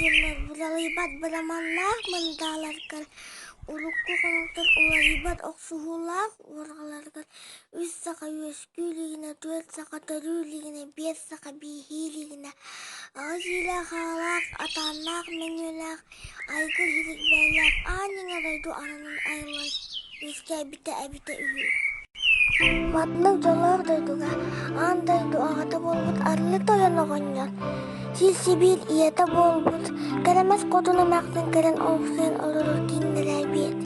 сыллар быралыйбат быраманнаах мындааларгар, урукку хонуктар уларыйбат охсуһуулаах уорҕаларгар үс саха үөскүү илигинэ, түөрт саха төрүү илигинэ, биэс саха бииһии илигинэ, аҕыс иилээх-аҕалаах, атааннаах мөҥүөлээх, айгыр иһирик бэйэлээх аан иҥэ дойду ананан айыллан үөскээбитэ эбитэ үһү. Маннык дьоллоох дойдуга аан дойду аҕата буолбут Арылы Тойон оҕонньор, сир-сибиир ийэтэ буолбут Кэрэмэс Хотун эмээхсин кэлэн олохсуйан олорор кииннэрээбиэт.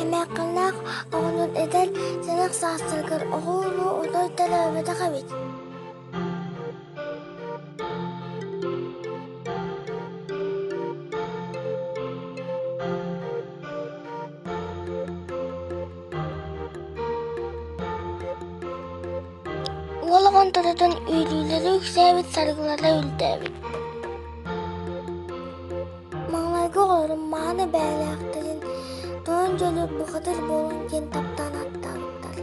Эмээххиннээх оҕонньор эдэр, сэнэх саастарыгар оҕо-уруу отой төрөөбөтөх эбит. Уол оҕонторутун үөрүүлэрэ үксээбит, саргылара үрдээбит. Маҥнайгы оҕолорум мааны бэйэлээхтэрин Тойон Дьөлү бухатыыр буолуҥ диэн таптаан ааттаабыттар.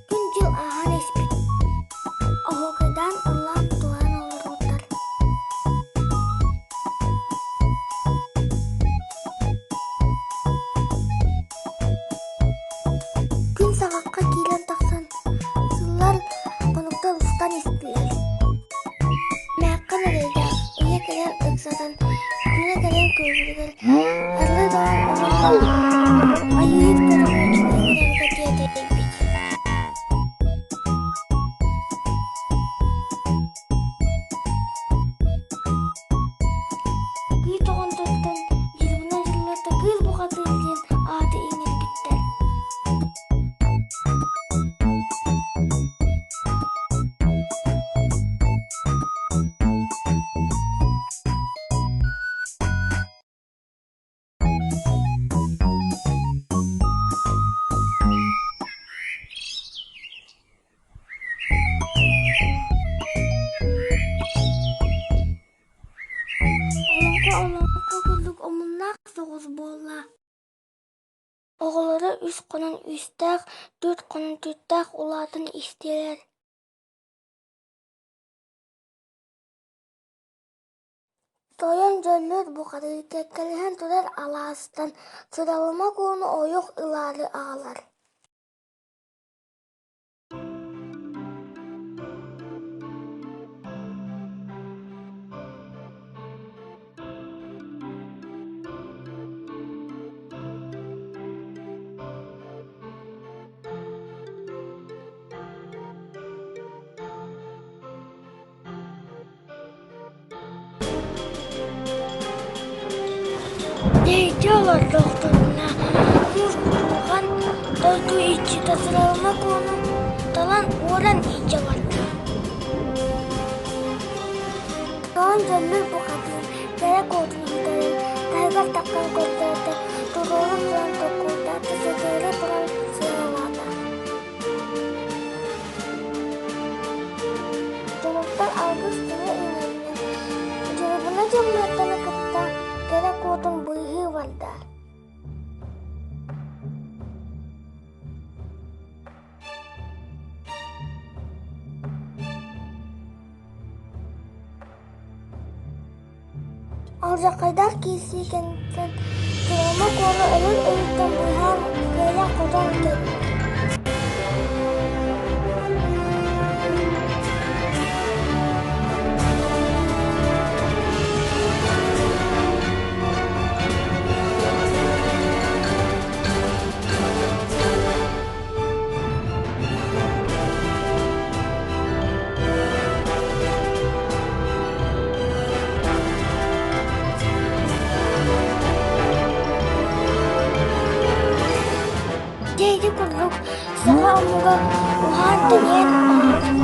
Күн-дьыл ааһан испит, оһуокайдаан ыллаан-туойан олорбуттар. Күн саҕахха киирэн тахсан, сыллар хонуктар устан истилэр. Мээххин эрэйдээх, ийэ кэлэн ыксатан, күнэ кэлэн күөлүгэр арыы даҕан оҕонньор айыыһыт көтөҕөөччүнү ыҥырарга тиэтэйбит. Кыыс оҕонньортон Дьырбына Дьыллата Кыыс Бухатыыр диэн ааты иҥэрбиттэр. Олоҥхо олоҥхо курдук омуннаах соҕус буолла. Оҕолоро үс хонон үстээх, түөрт хонон түөртээх улаатан истилэр. Тойон Дьөллүөт бухатыыр кэккэлэһэн турар алаастан Сыралыма Куону ойох ылаары аҕалар. Дьиэйдии олордохторуна муус кутурҕан дойду иччитэ Сыралыма Куону талан уоран илдьэ барда. Тоҕон дьөллүр бухатыыр кэрэ куотун сүтэрэн, таһыгар таххан көрдөөтө, туруору туран токкуйдаата, сытыары туран сыаналаата. Дьонуттан алгыс тыла иҥэринэн, Дьырыбына Дьыллыаттаны кытта кэрэ куотун быыһыы барда. Алдьархайдаах киирсии кэнниттэн Туома Куону өлөр өлүүттэн быыһаан кыайан-хотон кэллэ. Дьэ ити курдук саха омуга уһаан-тэнийэн олорор.